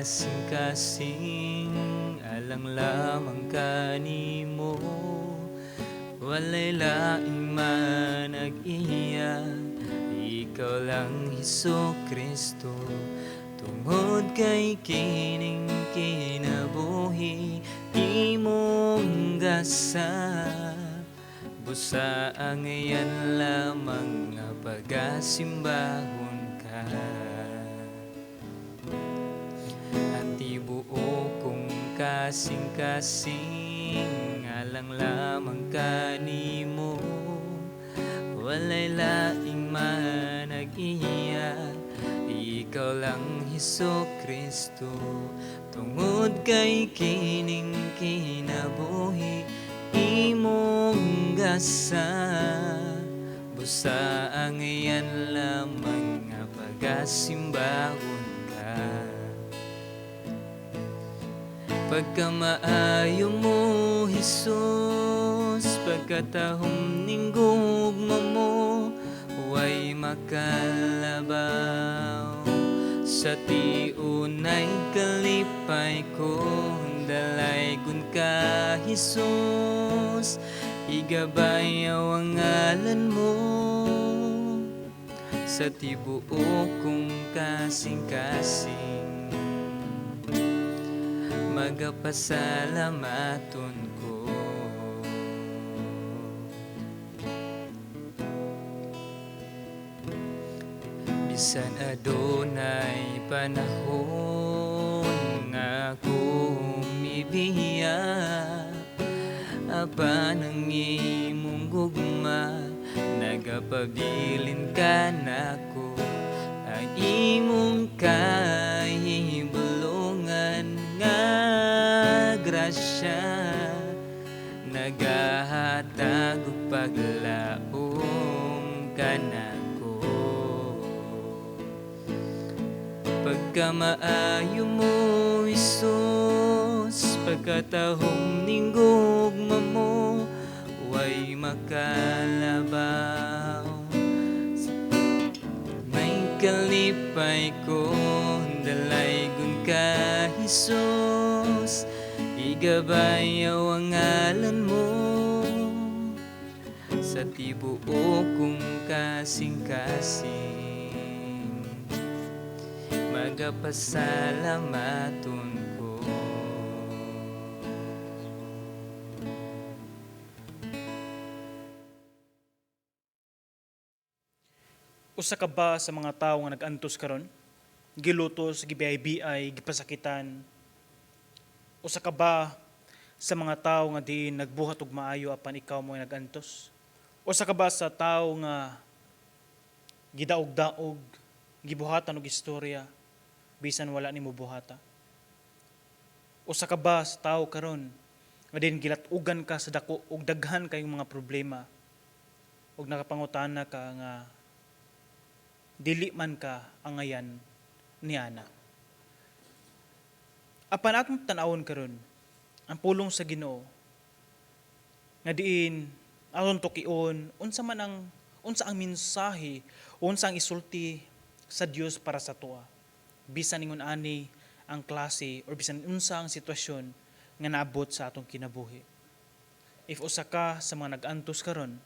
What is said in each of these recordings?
Kasing-kasing alang lamang kanimo. Walay laing man nag-iya, ikaw lang, Hesu Kristo. Tungod kay kining kinabuhi imong gasa, busa angayan lamang nga pagasimbahon ka. Ang tibuok kong kasing-kasing alang lamang kanimo. Walay laing man nag-iya, ikaw lang, Hesu Kristo. Tungod kay kining kinabuhi imong gasa, busa angayan lamang nga pagasimbahon ka. Pagkamaayo mo, Hesus, pagkatahom ning gugma mo, way makalabaw. Sa tiunay kalipay ko, dalaygon ka, Hesus. Igabayaw ang ngalan mo sa tibuok kong kasing-kasing. Magapasalamaton ko. Bisan adunay panahon nga ako mibiya, apan ang imong gugma nagapabilin kanako. Ang imong kahibulongan nga grasya nagahatag og paglaom kanako. Pagkamaayo mo, Hesus, pagkatahom ning gugma mo, way makalabaw. May kalipay ko, dalaygon ka, Hesus. Igabayaw ang ngalan mo sa tibuok kong kasing-kasing. Magapasalamaton ko. Usa ka ba sa mga tawo nga nag-antos karon? Gilutos, gibiay-biay, gipasakitan. Usa ka ba sa mga tawo nga diin nagbuhat og maayo apan ikaw mo nag-antos? Usa ka ba sa tawo nga gidaog-daog, gibuhatan og istorya bisan wala nimo buhata? Usa ka ba sa tawo karon nga diin gilat-ugan ka sa dako og daghan kayong mga problema ug nakapangutana ka nga dili man ka angayan niana? Apan atong tan-awon karon ang pulong sa Ginoo nga diin aton tukion unsa ang mensahe, unsa ang isulti sa Dios para sa atoa, bisan ingon ani ang klase or bisan unsa ang sitwasyon nga naabot sa atong kinabuhi. If usa ka sa mga nag-antos karon,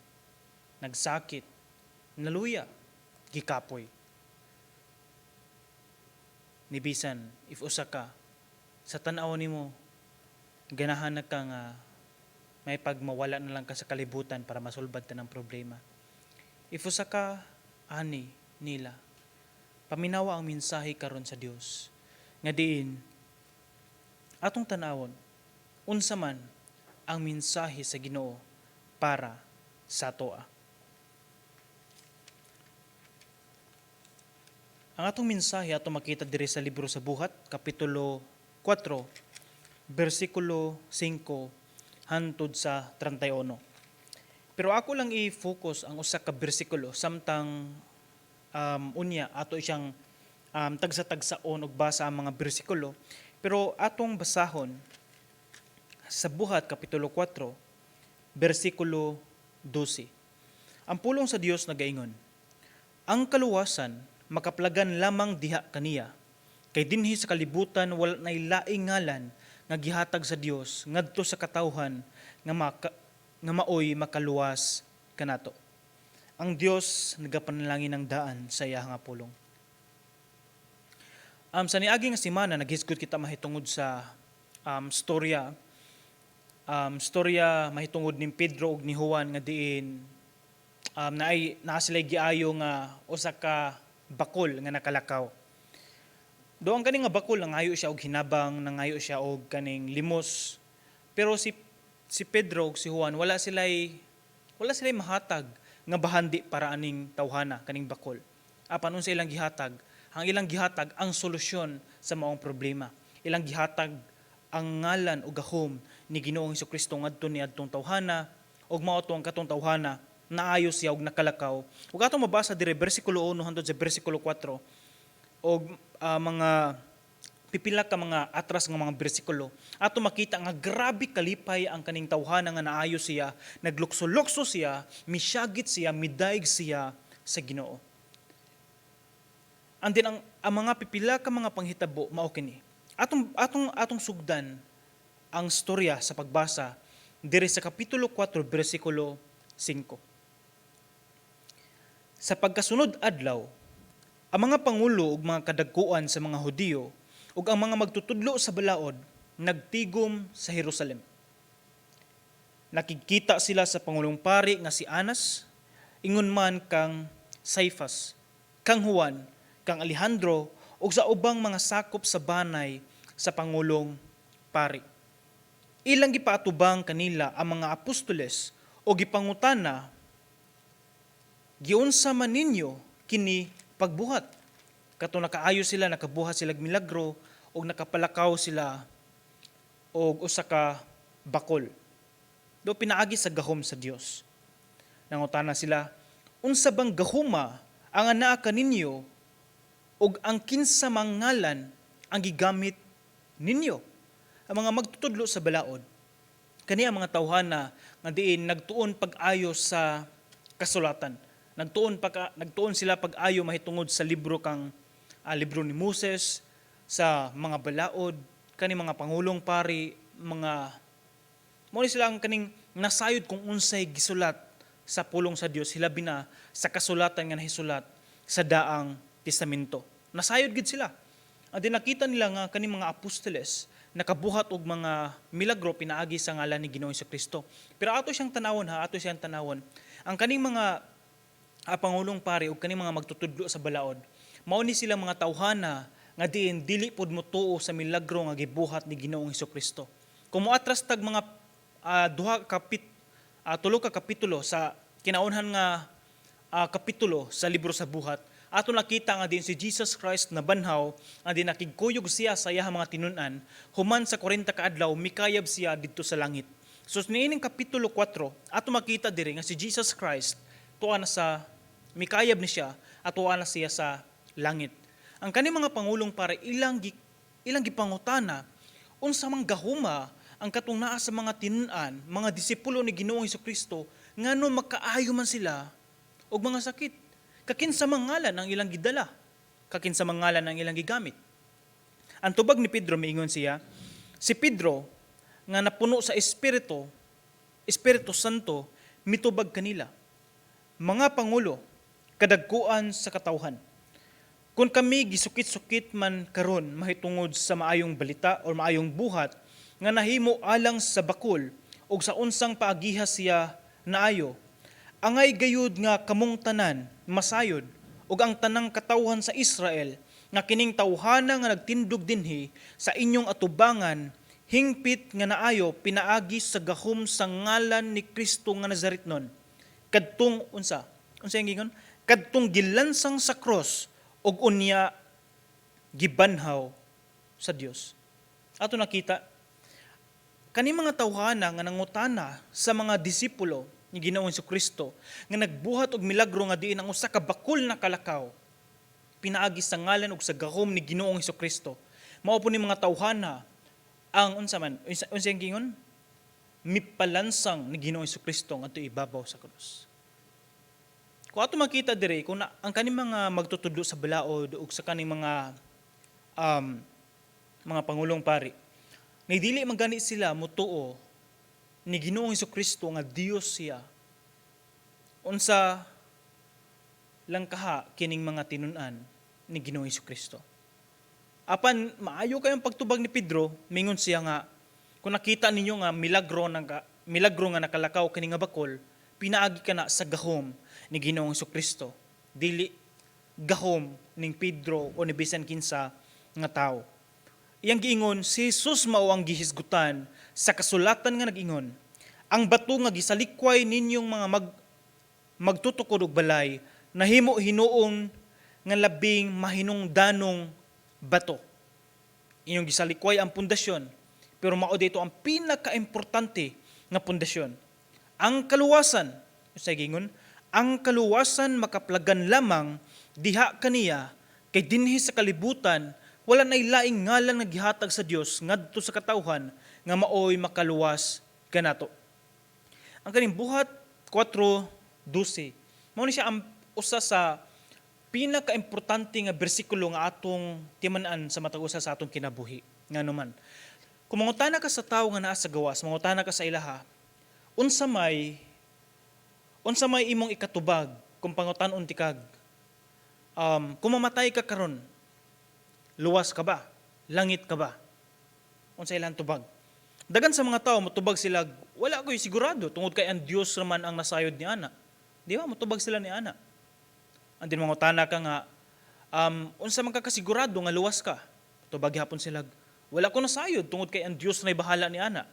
nagsakit, naluya, gikapoy, ni bisan if usa ka sa tan-aw nimo ganahan na ka nga may pagmawala na lang ka sa kalibutan para masulbad tanang problema. If usa ka ani nila, paminawa ang mensahe karon sa Dios nga diin atong tan-awon unsa man ang mensahe sa Ginoo para sa atoa. Ang atong mensahe ato makita diri sa libro sa Buhat, kapitulo 4, bersikulo 5 hantod sa 31. Pero ako lang i-focus ang usa ka bersikulo samtang unya ato siyang tagsa-tagsaon og basa ang mga bersikulo. Pero atong basahon sa Buhat kapitulo 4, bersikulo 12. Ang pulong sa Dios nagaingon, "Ang kaluwasan makaplagan lamang diha kaniya, Kay dinhi sa kalibutan wala nay laing ngalan nga gihatag sa Dios ngadto sa katawhan nga maoy makaluwas kanato. Ang Dios nagapanalangin ng daan sa iyang nga pulong. Sa niagi nga semana, naghisgot kita mahitungod sa storya mahitungod ni Pedro ug ni Juan nga diin naay naa sila giayo nga usa ka bakol nga nakalakaw. Do ang kaning nga bakol nangayo siya og hinabang, nangayo siya og kaning limos. Pero si Pedro ug si Juan, wala sila'y mahatag nga bahandi para aning tawhana, kaning bakol. Apan unsa ilang gihatag? Ang ilang gihatag ang solusyon sa maong problema. Ilang gihatag ang ngalan ug gahom ni Ginoong Kristo ngadto ni adtong tawhana, ug mao to ang katong tawhana naayo siya og nakalakaw. Ug atong mabasa dire bersikulo 1 hangtod sa bersikulo 4 og mga pipila ka mga atras nga mga bersikulo, ato makita nga grabe kalipay ang kaning tawhana nga naayo siya, naglukso-lukso siya, misyagit siya, midayeg siya sa Ginoo. And then ang mga pipila ka mga panghitabo mao kini. Atong sugdan ang storya sa pagbasa diri sa kapitulo 4 bersikulo 5. Sa pagkasunod adlaw, ang mga pangulo ug mga kadagkuan sa mga Hudiyo ug ang mga magtutudlo sa balaod nagtigom sa Jerusalem. Nakigkita sila sa pangulong pari nga si Anas, ingon man kang Caifas, kang Juan, kang Alejandro ug sa ubang mga sakop sa banay sa pangulong pari. Ilang gipaatubang kanila ang mga apostoles o gipangutana, "Giunsa man ninyo kini pagbuhat?" Kato nakaayo sila, nakabuhat sila og milagro og nakapalakaw sila og usa ka bakol. Do pinaagi sa gahom sa Dios. Nangutana sila, "Unsa bang gahuma ang anaa kaninyo ug ang kinsa mang ngalan ang gigamit ninyo?" Ang mga magtutudlo sa balaod, kani ang mga tawhana nga diin nagtuon pag-ayo sa kasulatan. Nagtuon sila pag-ayo mahitungod sa libro kang libro ni Moses, sa mga balaod, kani mga pangulong pari, mga mao ni sila ang kaning nasayod kung unsay gisulat sa pulong sa Dios, hilabi na sa kasulatan nga nahisulat sa Daang Testamento. Nasayod gid sila. Ang dinakita nila nga kaning mga apostoles nakabuhat og mga milagro pinaagi sa ngalan ni Ginoong Kristo. Pero ato siyang tanawon ha, ato siyang tanawon. Ang kaning mga pangulong pari ug kaning mga magtutudlo sa balaod, mao ni sila mga tawhana nga diin dili pod motuo sa milagro nga gibuhat ni Ginoong Kristo. Kung moatras tag mga duha kapit tulo ka kapitulo, sa kinaunhan nga kapitulo sa libro sa Buhat, ato nakita nga din si Jesus Christ nabanhaw, nga din nakigkuyog siya sa iyang mga tinun-an, human sa 40 ka adlaw mikayab siya didto sa langit. So niining kapitulo 4, ato makita diri nga si Jesus Christ tuwa na sa mikayab ni siya at tuwa na siya sa langit. Ang kaning mga pangulong pari, ilang gipangutana unsa mang gahuma ang katong naa sa mga tinun-an, mga disipulo ni Ginoong Kristo, ngano makaayo man sila og mga sakit. Kakinsa mang ngalan ang ilang gidala? Kakinsa mang ngalan ang ilang gigamit? Ang tubag ni Pedro, miingon siya, si Pedro nga napuno sa Espiritu Santo, mitubag kanila, "Mga pangulo, kadagkuan sa katawhan, kung kami gisukit-sukit man karon mahitungod sa maayong balita or maayong buhat nga nahimo alang sa bakol ug sa unsang paagiha siya naayo, angay gayud nga kamong tanan masayod ug ang tanang katawhan sa Israel nga kining tawhana nga nagtindog dinhi sa inyong atubangan hingpit nga naayo pinaagi sa gahom sa ngalan ni Kristo nga Nazaretnon, kadtong unsa unsa ang gingon, kadtong gilansang sa cross ug unya gibanhaw sa Dios." Ato nakita kani mga tawhana nga nangutana sa mga disipulo ni Ginoong Kristo nga nagbuhat og milagro nga diin ang usa ka bakol nakalakaw pinaagi sa ngalan ug sa gahom ni Ginoong Kristo. Mao po ni mga tawhana ang unsa man unsa ang gingon, mipalansang ni Ginoong Kristo ngadto ibabaw sa krus. Kung ato makita dire kung na, ang kaning mga magtutudlo sa balaod ug sa kaning mga mga pangulong pari. Ni dili man gani sila mutuo ni Ginoong Kristo nga Dios siya. Unsa lang kaha kining mga tinun-an ni Ginoong Kristo? Apan maayo kayong pagtubag ni Pedro, mingon siya nga kung nakita ninyo nga milagro nga nakalakaw kini nga bakol, pinaagi kana sa gahom ni Ginoong Kristo. Dili gahom ning Pedro o ni bisan kinsa nga tawo. Iyang giingon, si Jesus mao ang gihisgutan sa kasulatan nga nag-ingon, "Ang bato nga gisalikway ninyong mga magtutukod og balay, nahimo hinuon nga labing mahinungdanong bato." Inyong gisalikway ang pundasyon, pero mao dito ang pinakaimportante nga pundasyon. Ang kaluwasan, sa gingon, ang kaluwasan makaplagan lamang diha kaniya kay dinhi sa kalibutan wala nay laing ngalan nga gihatag sa Dios ngadto sa katawhan nga maoy makaluwas kanato. Ang kaning Buhat 4:12, mao ni siya ang usa sa pinakaimportante nga bersikulo nga atong timan-an sa matag usa sa atong kinabuhi. Ngano man, kung mangutana ka sa tawo nga naa sa gawas, mangutana ka sa ilaha, unsa may imong ikatubag kung pangutan-on tikag, kung mamatay ka karon, luwas ka ba? Langit ka ba? Unsa ilang tubag? Dagan sa mga tao motubag sila, "Wala ko'y sigurado tungod kay ang Dios raman ang nasayod ni ana." Di ba? Motubag sila ni ana. And then mangutana ka nga, unsa man ka kasigurado nga luwas ka? Tubag gihapon sila, "Wala ko nasayod tungod kay ang Dios na bahala ni ana."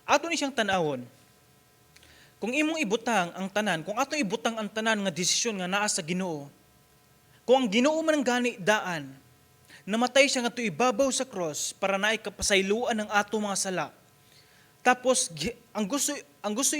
Ato ni siyang tan-awon. Kung imong ibutang ang tanan, kung atong ibutang ang tanan nga desisyon nga naa sa Ginoo, kung ang Ginoo man ang gani daan, namatay siya ngadto ibabaw sa cross para naay kapasayloan ng ato mga sala. Tapos ang gusto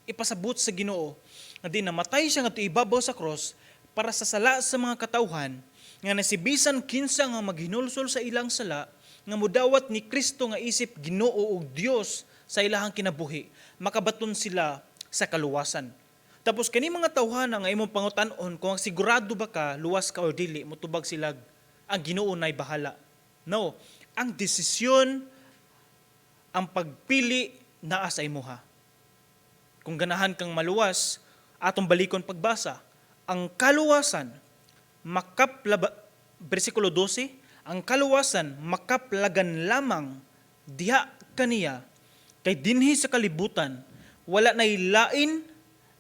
ipasabot sa Ginoo nga di namatay siya ngadto ibabaw sa cross para sa sala sa mga katawhan, nga nasibisan kinsa nga maghinulsol sa ilang sala nga mudawat ni Kristo nga isip Ginoo ug Dios sa ilahang kinabuhi, makabaton sila sa kaluwasan. Tapos kani mga tawhana nga imong pangutan-on kung sigurado ba ka luwas ka or dili, motubag sila, "Ang Ginoo nay bahala." No, ang desisyon, ang pagpili naa sa imuha. Kung ganahan kang maluwas, atong balikon pagbasa. Ang kaluwasan makaplaba, bersikulo 12, ang kaluwasan makaplagan lamang diha kaniya kay dinhi sa kalibutan wala nay lain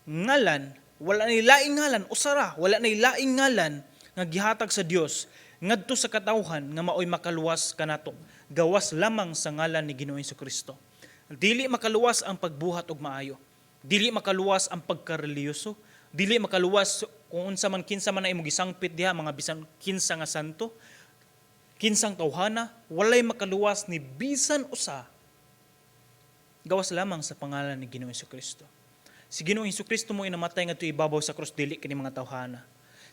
ngalan, wala nay laing ngalan, usara, wala nay laing ngalan nga gihatag sa Dios ngadto sa katawhan nga maoy makaluwas kanato gawas lamang sa ngalan ni Ginoong Kristo. Dili makaluwas ang pagbuhat og maayo. Dili makaluwas ang pagkareliyoso. Dili makaluwas kung unsa man, kinsa man na imong gisangpit diha, mga bisan kinsa nga santo, kinsang tawhana, walay makaluwas ni bisan usa gawas lamang sa pangalan ni Ginoong Kristo. Si Ginoong Kristo mo namatay ngadto ibabaw sa krus, dili kini mga tawhana.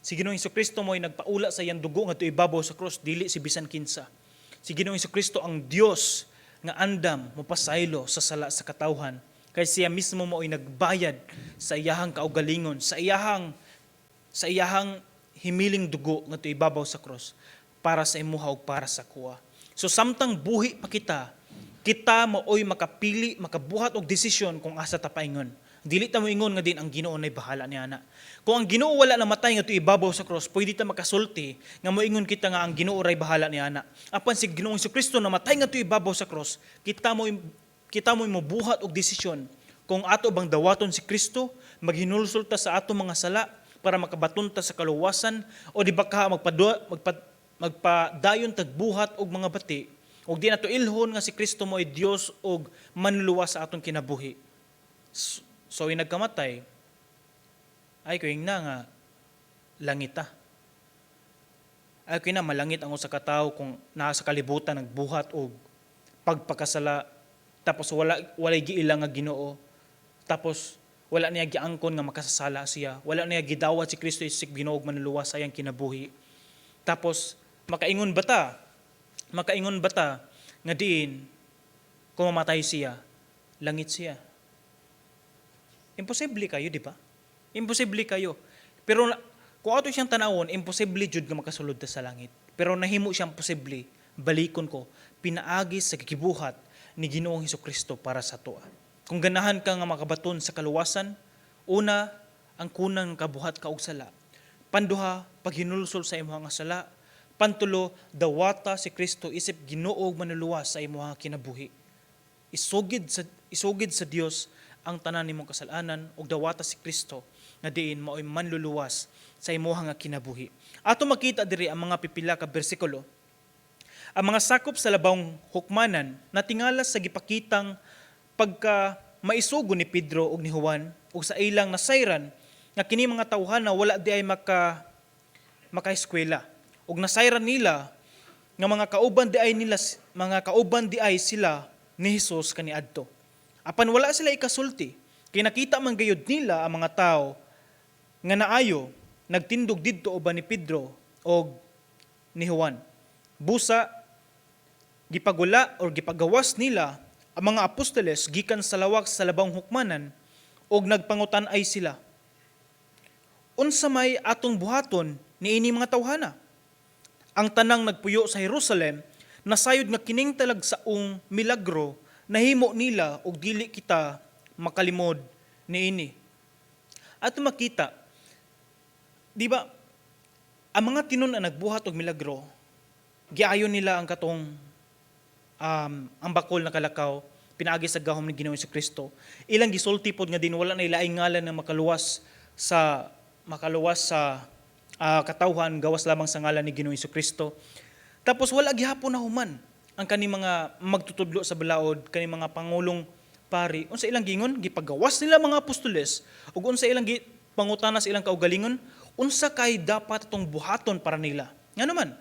Si Ginoong Kristo mo nagpaula sa iyang dugo ngadto ibabaw sa krus, dili si bisan kinsa. Si Ginoong Kristo ang Dios nga andam mopasaylo sa sala sa katawhan kay siya mismo mo nagbayad sa iyahang kaugalingon, sa iyahang himiling dugo ngadto ibabaw sa krus para sa imuha ug para sa kuha. So samtang buhi pa kita, kita maoy makapili, makabuhat og desisyon kung asa ta paingon. Dili ta moingon nga din ang Ginoo nay bahala ni ana. Kung ang Ginoo wala namatay ngadto ibabaw sa cross, pwede ta makasulti nga moingon kita nga ang Ginoo ray bahala ni ana. Apan si Ginoong Kristo namatay ngadto ibabaw sa cross, kita mo mobuhat og desisyon kung ato bang dawaton si Kristo, maghinulsol ta sa ato mga sala para makabaton ta sa kaluwasan, o di ba ka magpadayon tagbuhat og mga bati og di nato ilhon nga si Kristo mo ay Dios og manluluwas sa atong kinabuhi. So nagkamatay ay ko na nga langit ta. Ay ko na malangit ang usa ka tawo kung naa sa kalibutan nagbuhat og pagpakasala, tapos walay giila nga Ginoo, tapos wala niya giangkon nga makasasala siya, wala niya gidawat si Kristo isip Ginoo ug manluluwas sa iyang kinabuhi. Tapos makaingon ba ta nga diin kung mamatay siya, langit siya? Imposible kayo, di ba? Imposible kayo. Pero kung ato siyang tanawon, imposible jud nga makasulod ta sa langit. Pero nahimo siyang posible, balikon ko, pinaagi sa gibuhat ni Ginoong Kristo para sa atoa. Kung ganahan ka nga makabaton sa kaluwasan, una, ang kunang kabuhat ka og sala. Panduha, paghinulsol sa imong nga sala. Pantulo, dawata si Kristo isip Ginoo ug Manluluwas sa imong kinabuhi. Isugid sa Dios ang tanan nimong kasalanan ug dawata si Kristo nga diin mao'y manluluwas sa imuha nga kinabuhi. Ato makita diri ang mga pipila ka bersikulo. Ang mga sakop sa labawng hukmanan natingala sa gipakitang pagka maisugo ni Pedro ug ni Juan ug sa ilang nasayran nga kini mga tawhan na wala di ay makaeskwela ug nasayran nila nga mga kauban di ay sila ni Hesus kaniadto. Apan wala sila ikasulti kay nakita man gayud nila ang mga tao nga naayo nagtindog didto uban ni Pedro og ni Juan. Busa gipagula or gipagawas nila ang mga apostoles gikan sa lawak sa labawng hukmanan og nagpangutan-ay sila. "Unsa may atong buhaton niini mga tawhana? Ang tanang nagpuyo sa Jerusalem nasayod nga kining talagsaong milagro nahimo nila ug dili kita makalimod niini." Ato makita, di ba, ang mga tinun-an nagbuhat og milagro, giayon nila ang katong ang bakol na kalakaw pinaagi sa gahom ni Ginoong Kristo. Ilang gisulti pod nga din wala na ilaing ngalan na makaluwas sa katawhan gawas lamang sa ngalan ni Ginoong Kristo. Tapos wala gihapon na human ang kani mga magtutudlo sa balaod, kani mga pangulong pari. Unsa ilang gingon? Gipagawas nila mga apostoles ug unsa ilang gi pangutana sa ilang kaugalingon, unsa kay dapat itong buhaton para nila? Ngano man?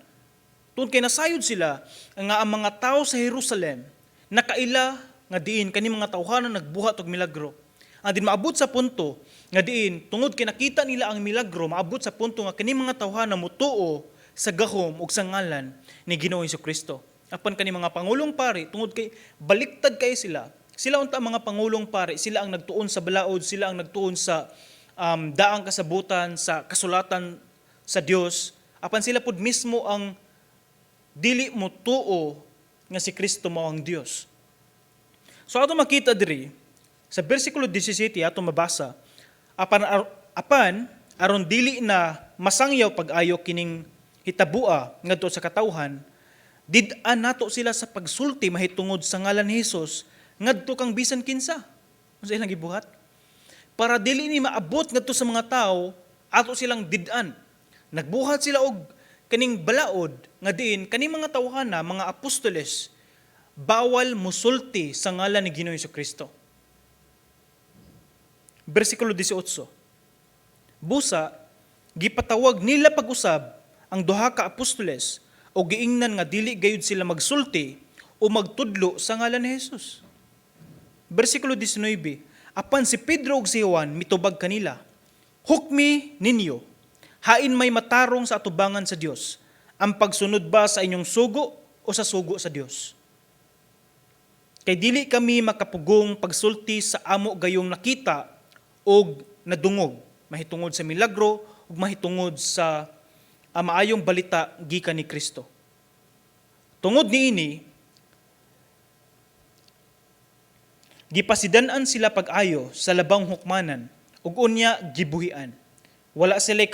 Tungod kay nasayod sila nga ang mga tao sa Jerusalem nakaila nga diin kani mga tawhana nagbuhat og milagro. Ang din maabot sa punto nga diin tungod kay nakita nila ang milagro, maabot sa punto nga kani mga tawhana mutuo sa gahom ug sa ngalan ni Ginoong Kristo. Apan kani mga pangulong pari, tungod kay baliktad kay sila. Sila unta ang mga pangulong pari, sila ang nagtuon sa balaod, sila ang nagtuon sa daang kasabutan, sa kasulatan sa Dios. Apan sila pud mismo ang dili mo tuo nga si Kristo mao ang Dios. So ato makita diri sa bersikulo 17, ato mabasa, apan aron dili na masangyaw pag-ayo kining hitabua ngadto sa katawhan, did-an nato sila sa pagsulti mahitungod sa ngalan ni Hesus ngadto kang bisan kinsa. Unsa ilang gibuhat? Para dili ni maabot ngadto sa mga tao, ato silang did-an. Nagbuhat sila og kaning balaod nga diin kaning mga tawhana, mga apostoles, bawal musulti sa ngalan ni Ginoong Kristo. Bersikulo 18. Busa gipatawag nila pag-usab ang duha ka apostoles o giingnan nga dili gayud sila magsulti o magtudlo sa ngalan ni Jesus. Bersikulo 19. Apan si Pedro ug si Juan mitubag kanila, "Hukmi ninyo, hain may matarong sa atubangan sa Dios, ang pagsunod ba sa inyong sugo o sa sugo sa Dios? Kay dili kami makapugong pagsulti sa amo gayong nakita og nadungog mahitungod sa milagro ug mahitungod sa maayong balita gikan ni Kristo." Tungod niini, gipasidan-an sila pag-ayo sa labawng hukmanan ug unya gibuhian. Wala sila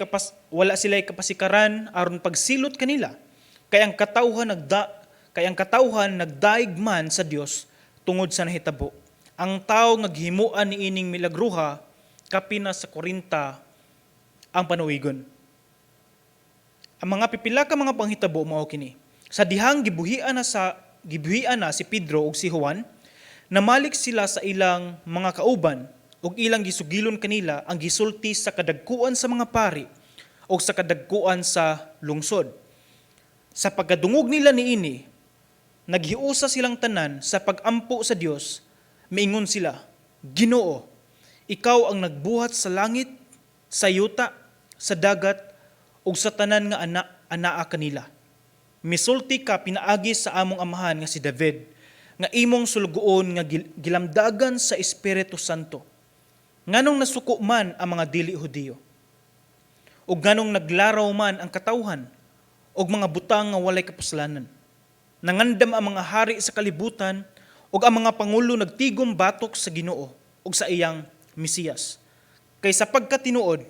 kapasikaran aron pagsilot kanila kay ang katawhan nagdaig man sa Dios tungod sa nahitabo. Ang tawo nga gihimuan niining milagruha kapina sa 40 ang panuwigon. Ang mga pipila ka mga panghitabo mao kini. Sa dihang gibuhian na si Pedro ug si Juan, namalik sila sa ilang mga kauban ug ilang gisugilon kanila ang gisulti sa kadagkuan sa mga pari ug sa kadagkuan sa lungsod. Sa pagkadungog nila niini, naghiusa silang tanan sa pagampo sa Dios. Miingon sila, "Ginoo, ikaw ang nagbuhat sa langit, sa yuta, sa dagat ug sa tanan nga anaa kanila. Misulti ka pinaagi sa among amahan nga si David, nga imong sulugoon nga gilamdagan sa Espiritu Santo. Nganong nasuko man ang mga dili Hudiyo? Ug nganong naglaraw man ang katawhan? Og mga butang nga walay kapuslanan. Nangandam ang mga hari sa kalibutan ug ang mga pangulo nagtigom batok sa Ginoo ug sa iyang Mesiyas. Kay sa pagkatinuod,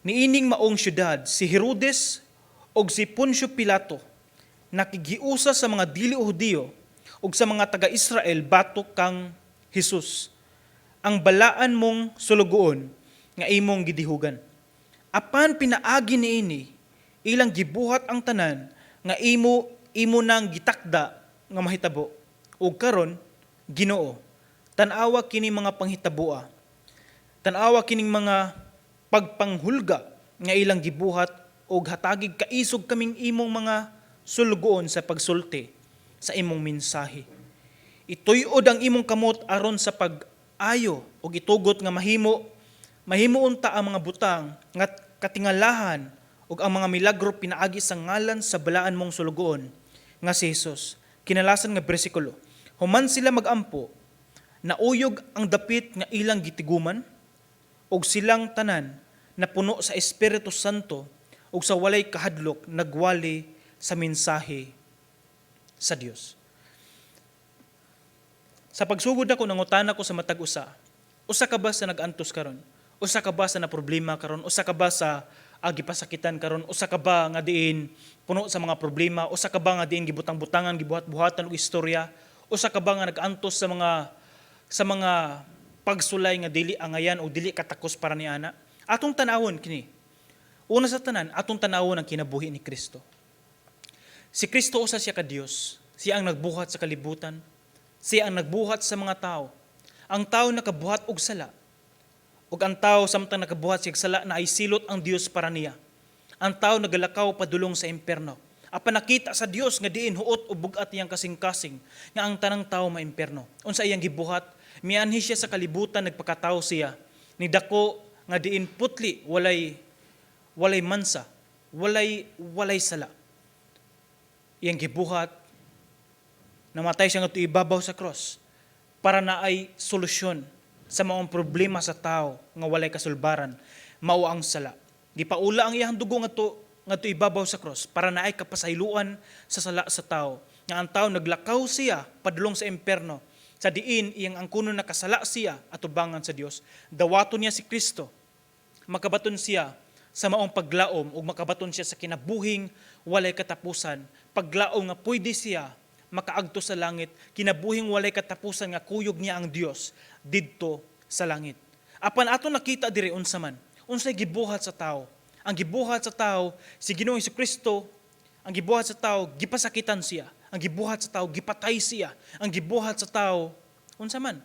niining maong syudad si Herodes ug si Poncio Pilato nakigiusa sa mga dili Hudiyo ug sa mga taga-Israel batok kang Hesus, ang balaan mong sulugoon nga imong gidihugan. Apan pinaagi niini, ilang gibuhat ang tanan nga imo imo nang gitakda nga mahitabo. Ug karon, Ginoo, tan-awa kini mga panghitaboa. Tan-awa kining mga pagpanghulga nga ilang gibuhat ug hatagig kaisog kaming imong mga sulugoon sa pagsulti sa imong mensahe. Ituyod ang imong kamot aron sa pag-ayo ug itugot nga mahimo mahimo unta ang mga butang nga katingalahan ug ang mga milagro pinaagi sa ngalan sa balaan mong sulugoon nga si Jesus. Kinalasan nga bersikulo. Human sila magampo, nauyog ang dapit nga ilang gitiguman ug silang tanan napuno sa Espiritu Santo ug sa walay kahadlok nagwali sa mensahe sa Dios. Sa pagsugod ako, nangutana ko sa matag usa. Usa ka ba sa nag-antos karon? Usa ka ba sa na problema karon? Usa ka ba sa gipasakitan karon? Usa ka ba nga diin puno sa mga problema? Usa ka ba nga diin gibutang-butangan, gibuhat-buhatan og istorya? Usa ka ba nga nag-antos sa mga pagsulay nga dili angayan o dili katakos para ni ana? Atong tanawon kini. Una sa tanan, atong tanawon ang kinabuhi ni Kristo. Si Kristo, usa siya ka Dios. Siya ang nagbuhat sa kalibutan. Siya ang nagbuhat sa mga tao. Ang tao nakabuhat og sala. Ug ang tao, samtang nakabuhat siya og sala, naay silot ang Dios para niya. Ang tao nagalakaw padulong sa imperno. Apan nakita sa Dios nga diin huot o bugat iyang kasing-kasing nga ang tanang tao maimperno. Unsa iyang gibuhat? Mianhi siya sa kalibutan, nagpakatao siya. Nidako nga diin putli, walay walay mansa, walay walay sala. Iyang gibuhat, namatay siya ngadto ibabaw sa cross para naay solusyon sa maong problema sa tao nga walay kasulbaran, mao ang sala. Gipaula ang iyang dugo ngadto ngadto ibabaw sa cross para naay kapasayloan sa sala sa tao. Nga ang tao naglakaw siya padulong sa imperno sa diin iyang angkunon nakasala siya atubangan sa Dios. Dawaton niya si Kristo, makabaton siya sa maong paglaom ug makabaton siya sa kinabuhing walay katapusan, paglaom nga pwede siya makaagto sa langit, kinabuhing walay katapusan nga kuyog niya ang Dios didto sa langit. Apan ato nakita diri, unsa man unsay gibuhat sa tao? Ang gibuhat sa tao, si Ginoong Kristo, ang gibuhat sa tao, gipasakitan siya. Ang gibuhat sa tao, gipatay siya. Ang gibuhat sa tao, unsa man,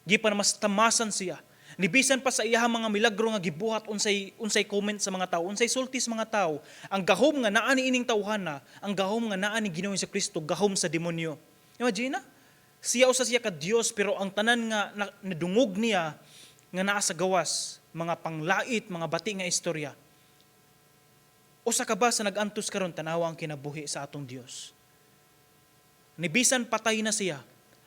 gipanamastamasan siya. Nibisan pa sa iyahang mga milagro nga gibuhat, unsay unsay comment sa mga tao, unsay sulti sa mga tao? Ang gahom nga naa ni ining tawhana, ang gahom nga naa ni Ginoong Kristo, gahom sa demonyo. Imagine na. Siya, usa siya ka Dios, pero ang tanan nga nadungog niya nga naa sa gawas, mga panglait, mga bati nga istorya. Usa ka ba sa nag-antos karon? Tanawa ang kinabuhi sa atong Dios. Nibisan patay na siya,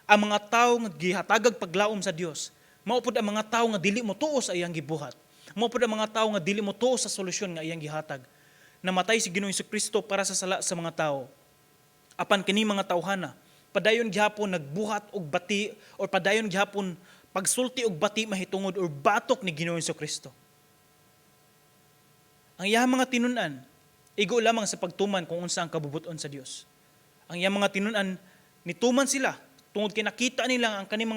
ang mga tao nga gihatagag paglaom sa Dios, mao pud ang mga tao nga dili mo tuo sa iyang gibuhat. Mao pud ang mga tao nga dili mo tuo sa solusyon nga iyang gihatag. Namatay si Ginoong Kristo para sa sala sa mga tao. Apan kini mga tawhana, padayon gihapon nagbuhat og bati or padayon gihapon pagsulti og bati mahitungod or batok ni Ginoong Kristo. Ang iyang mga tinun-an, igo lamang sa pagtuman kung unsa ang kabubuton sa Dios. Ang iyang mga tinun-an, nituman sila tungod kay nakita nila ang kani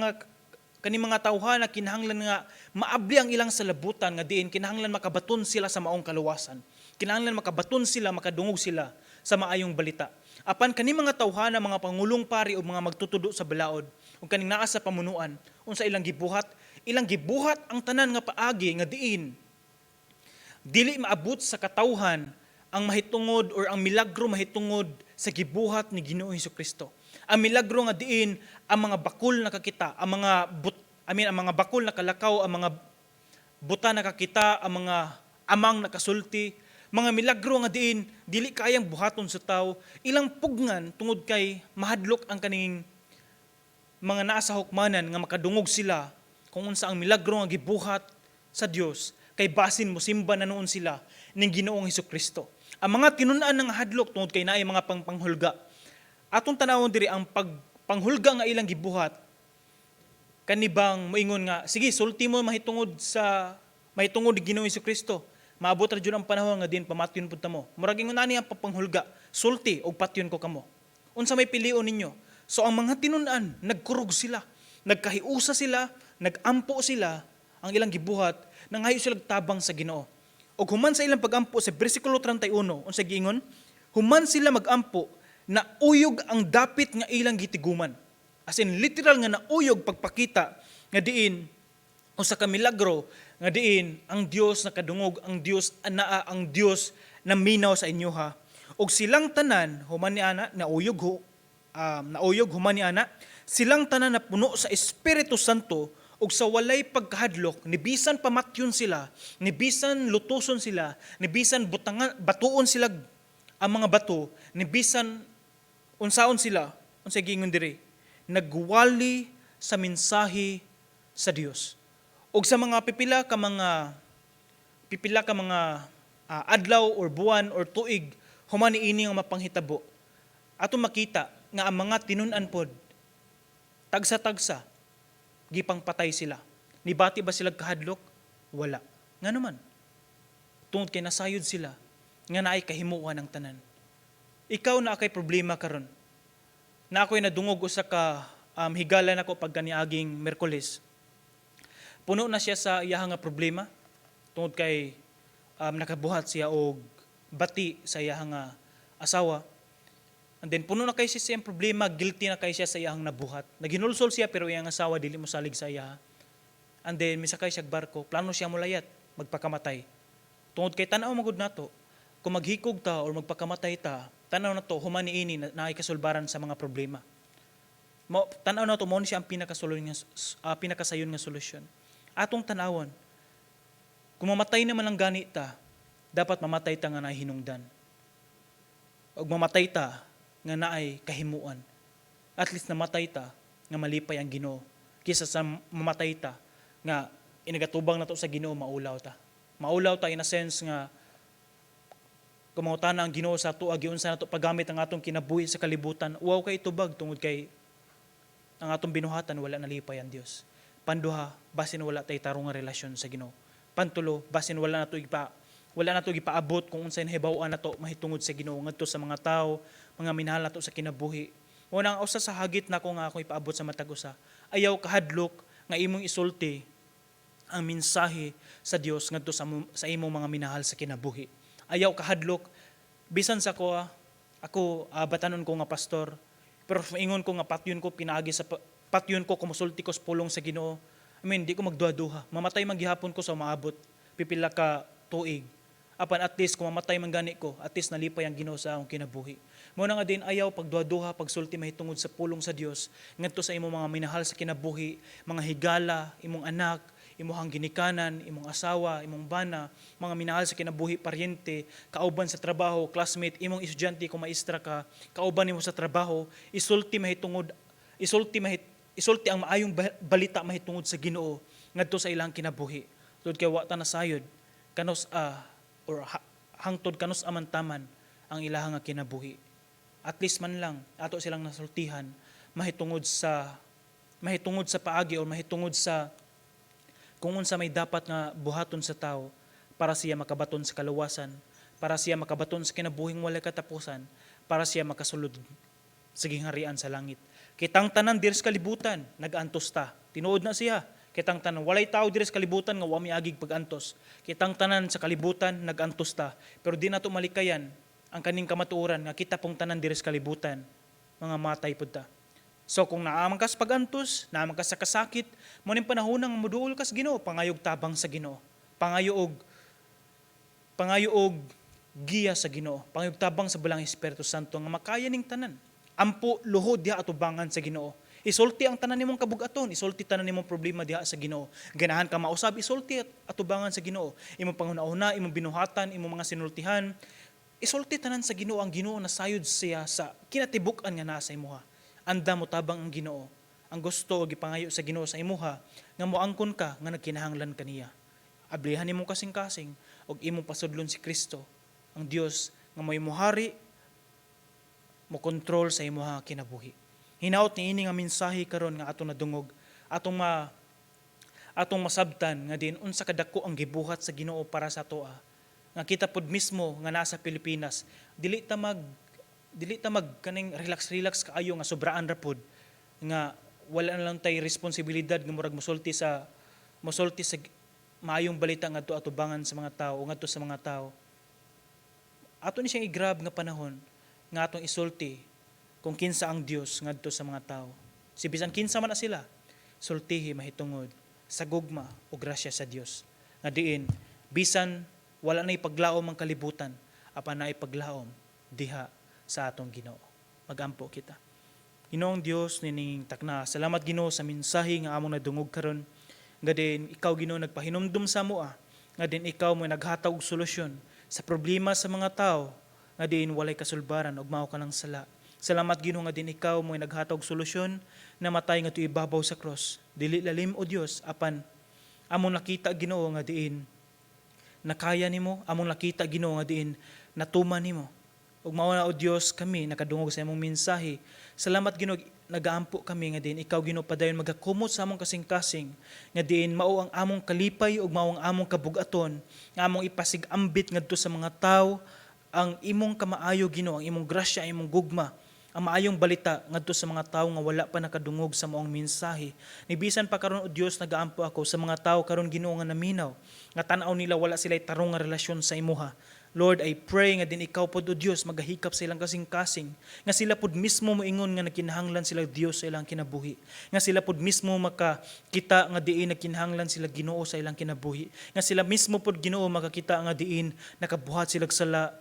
mga tawhana kinahanglan nga maabli ang ilang salabutan nga diin kinahanglan makabaton sila sa maong kaluwasan. Kinahanglan makabaton sila, makadungog sila sa maayong balita. Apan kani mga tawhana, mga pangulong pari o mga magtutudo sa balaod ug kaning naa sa pamunuan, unsa ilang gibuhat? Ilang gibuhat ang tanan nga paagi nga diin dili maabot sa katawhan ang mahitungod or ang milagro mahitungod sa gibuhat ni Ginoong Kristo. Ang milagro nga diin ang mga bakul nakakita, ang mga but, I mean, ang mga bakul nakalakaw, ang mga buta nakakita, ang mga amang nakasulti, mga milagro nga diin dili kayang buhaton sa tao, ilang pugnan tungod kay mahadlok ang kaning mga naa sa hukmanan nga makadungog sila kung unsa ang milagro nga gibuhat sa Dios, kay basin mosimba na nuon sila ning Ginoong Hesus Kristo. Ang mga tinun-an ng hadlok tungod kay naay mga pangpanghulga. Atong tanawon diri ang pagpanghulga nga ilang gibuhat, kanibang moingon nga, "Sige, sulti mo mahitungod ni Ginoong Kristo. Maabot ra jud ang panahon nga din pamatyon pud ta mo." Murag ingon ani ang pagpanghulga, "Sulti og patyon ko kamo. Unsa may pilion ninyo?" So ang mga tinun-an, nagkurog sila, nagkahiusa sila, nagampo sila. Ang ilang gibuhat, nangayo sila tabang sa Ginoo. Og human sa ilang pagampo, sa bersikulo 31, unsa giingon? Human sila magampo, nauyog ang dapit nga ilang gitiguman. As in literal nga nauyog, pagpakita nga diin usa ka milagro nga diin ang Dios nakadungog, ang Dios anaa, ang Dios naminaw sa inyo ha. Og silang tanan, human ni ana nauyog ho, nauyog human ni ana, silang tanan napuno sa Espiritu Santo ug sa walay pagkahadlok, nibisan pamatyon sila, nibisan lutuson sila, nibisan butangan batuon sila ang mga bato, nibisan unsaon sila, unsay giingon diri? Nagwali sa mensahe sa Dios. Ug sa mga pipila ka mga adlaw or buwan or tuig human niini nga mapanghitabo, ato makita nga ang mga tinun-an pod, tagsa-tagsa gipangpatay sila. Nibati ba sila kahadlok? Wala. Ngano man? Tungod kay nasayod sila nga naay kahimuan ang tanan. Ikaw, naa kay problema karon. Na ako'y nadungog usa ka higala nako pag kaniaging Miyerkules. Puno na siya sa iyahang nga problema tungod kay nakabuhat siya og bati sa iyahang nga asawa. And then puno na kay siya sa iyang problema, guilty na kay siya sa iyahang nabuhat. Naghinulsol siya pero iyang asawa dili mo salig sa iya. And then misakay siya og barko, plano siya mulayat, magpakamatay. Tungod kay tan-aw magud nato, kung maghikog ta or magpakamatay ta, tan-aw nato human niini na naay kasulbaran sa mga problema. Mo tan-aw nato mo ni siya ang pinakasayon nga solusyon. Atong tan-awon, kung mamatay naman ang gani ta, dapat mamatay ta nga naay hinungdan. Og mamatay ta nga naay kahimuan. At least namatay ta nga malipay ang Ginoo kaysa sa mamatay ta nga inagatubang nato sa Ginoo, maulaw ta. Maulaw ta in a sense nga kung mangutana ang Ginoo sa ato, giunsa nato paggamit ang atong kinabuhi sa kalibutan, uwaw kay tubag tungod kay ang atong binuhatan, wala nalipay ang Dios. Panduha, basin wala tay tarong nga relasyon sa Ginoo. Pantulo, basin wala nato gipaabot kung unsay nahibaw-an nato mahitungod sa Ginoo ngadto sa mga tao, mga minahal nato sa kinabuhi. Una, ang usa sa hagit nako nga ako ipaabot sa matag usa, ayaw kahadlok nga imong isulti ang mensahe sa Dios ngadto sa imong mga minahal sa kinabuhi. Ayaw kahadlok. Bisan sa ko, ako batanon ko nga pastor, pero ingon ko nga patyon ko pinaagi sa patyon ko kung mosulti ko sa pulong sa Ginoo. I mean, di ko magduha-duha. Mamatay man gihapon ko sa maabot pipila ka tuig. Apan at least kung mamatay man gani ko, at least nalipay ang Ginoo sa akong kinabuhi. Mo na nga din, ayaw pagduha-duha pagsulti mahitungod sa pulong sa Dios ngadto sa imong mga minahal sa kinabuhi, mga higala, imong anak, imong ginikanan, imong asawa, imong bana, mga minahal sa kinabuhi, paryente, kauban sa trabaho, classmate, imong estudyante kung maestra ka, kauban nimo sa trabaho, isulti ang maayong balita mahitungod sa Ginoo ngadto sa ilang kinabuhi. Tungod kay wa ta nasayod kanus a or hangtod kanus aman taman ang ilahang nga kinabuhi. At least man lang ato silang nasultihan mahitungod sa paagi or mahitungod sa kung unsa may dapat nga buhaton sa tao para siya makabaton sa kaluwasan, para siya makabaton sa kinabuhing walay katapusan, para siya makasulod sa gingharian sa langit. Kitang tanan diri sa kalibutan, nag-antos ta. Tinuod na siya. Kitang tanan, walay tao diri sa kalibutan nga wa miagig pag-antos. Kitang tanan sa kalibutan, nag-antos ta. Pero di nato malikayan ang kaning kamatuoran nga kita pong tanan diri sa kalibutan, mga matay pud ta. So kung naaman ka sa pag-antos, naaman ka sa kasakit, mo ning panahon nga moduol ka sa Ginoo, pangayog tabang sa Ginoo. Pangayo og giya sa Ginoo, pangayog tabang sa Balaang Espiritu Santo nga makaya ning tanan. Ampo, luhod diha atubangan sa Ginoo. Isulti ang tanan nimong kabugaton, isulti tanan nimong problema diha sa Ginoo. Ganahan ka mausab, isulti at atubangan sa Ginoo. Imong panghuna-huna, imong binuhatan, imong mga sinultihan, isulti tanan sa Ginoo. Ang Ginoo nasayod siya sa kinatibuk-an nga naa sa imuha. Anda mo tabang ang Ginoo. Ang gusto og gipangayo sa Ginoo sa imuha nga moangkon ka nga nagkinahanglan kaniya. Ablihan nimong kasing-kasing og imong pasudlon si Kristo. Ang Dios nga mo'y muhari, mo kontrol sa imuha kinabuhi. Hinaot ni ini nga mensahe karon nga atong nadungog, atong masabtan nga din unsa kadako ang gibuhat sa Ginoo para sa atoa. Nga kita pod mismo nga nasa Pilipinas, dili ta mag kaning relax relax kaayo nga sobraan ra pod nga wala na lang tay responsibilidad nga murag mosulti sa maayong balita ngadto atubangan sa mga tao o ngadto sa mga tao. Ato ni siyang i-grab nga panahon nga atong isulti kung kinsa ang Dios ngadto sa mga tao. Si bisan kinsa man na sila, sultihi mahitungod sa gugma o grasya sa Dios. Nga diin bisan wala na ipaglaom ang kalibutan, apan na ipaglaom diha sa atong Ginoo. Magampo kita. Ginoong Dios, nining takna, salamat, Ginoo, sa mensahe nga among nadungog karon. Nga din ikaw, Ginoo, nagpahinumdum sa amoa, nga din ikaw mo naghatag og solusyon sa problema sa mga tao nga diin walay kasulbaran ug mao kanang sala. Salamat, Ginoo, nga din ikaw mo naghatag og solusyon na matay nga ibabaw sa cross. Dili lalim o Dios, apan among nakita, Ginoo, nga diin nakaya nimo, among nakita, Ginoo, nga diin natuman nimo. Ug mao na, o Dios, kami nakadungog sa imong mensahe. Salamat, Ginoo, nagaampo kami nga diin ikaw, Ginoo, padayon magakumot sa among kasing-kasing nga diin mao ang among kalipay ug mao ang among kabugaton nga among ipasigambit ngadto sa mga tawo ang imong kamaayo, Ginoo, ang imong grasya, ang imong gugma, ang maayong balita ngadto sa mga tawo nga wala pa nakadungog sa maong mensahe. Ni bisan pa karon, o Dios, nagaampo ako sa mga tawo karon, Ginoo, nga naminaw, nga tan-aw nila wala sila tarong nga relasyon sa imuha. Lord, I pray nga din ikaw pod, o Dios, magahikap sa ilang kasing-kasing, nga sila pod mismo moingon nga nagkinahanglan sila Dios sa ilang kinabuhi. Nga sila pod mismo makakita nga diin nagkinahanglan sila Ginoo sa ilang kinabuhi. Nga sila mismo pod, Ginoo, makakita nga diin nakabuhat sila sala,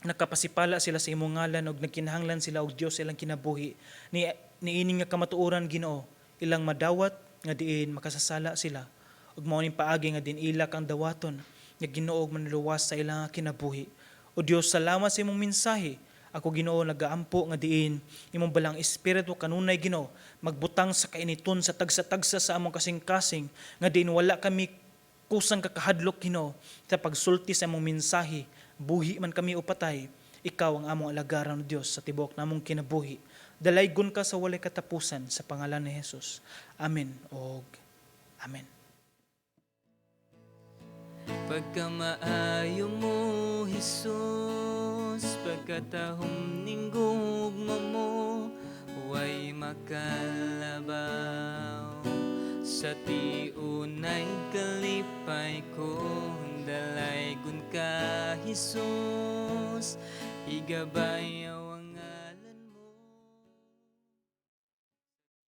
nakapasipala sila sa imong ngalan ug nagkinahanglan sila og Dios sa ilang kinabuhi. Ni niini nga kamatuoran, Ginoo, ilang madawat nga diin makasasala sila ug mao ning paagi nga din ila kang dawaton nga Ginoo ug manluwas sa ilang kinabuhi. O Dios, salamat sa imong mensahe. Ako, Ginoo, nagaampo nga diin imong Balaang Espiritu kanunay, Ginoo, magbutang sa kainiton sa tagsa-tagsa sa among kasing-kasing nga diin wala kami kusang kakahadlok, Ginoo, sa pagsulti sa imong mensahe. Buhi man kami o patay, ikaw ang among alagaran, O Dios, sa tibuok namong kinabuhi. Dalaygon ka sa walay katapusan sa pangalan ni Jesus. Amen og amen. Pagkamaayo mo, Jesus, pagkatahom ning gugma mo, way makalabaw. Sa tiunay kalipay ko, dalaygon ka, Jesus, igabay.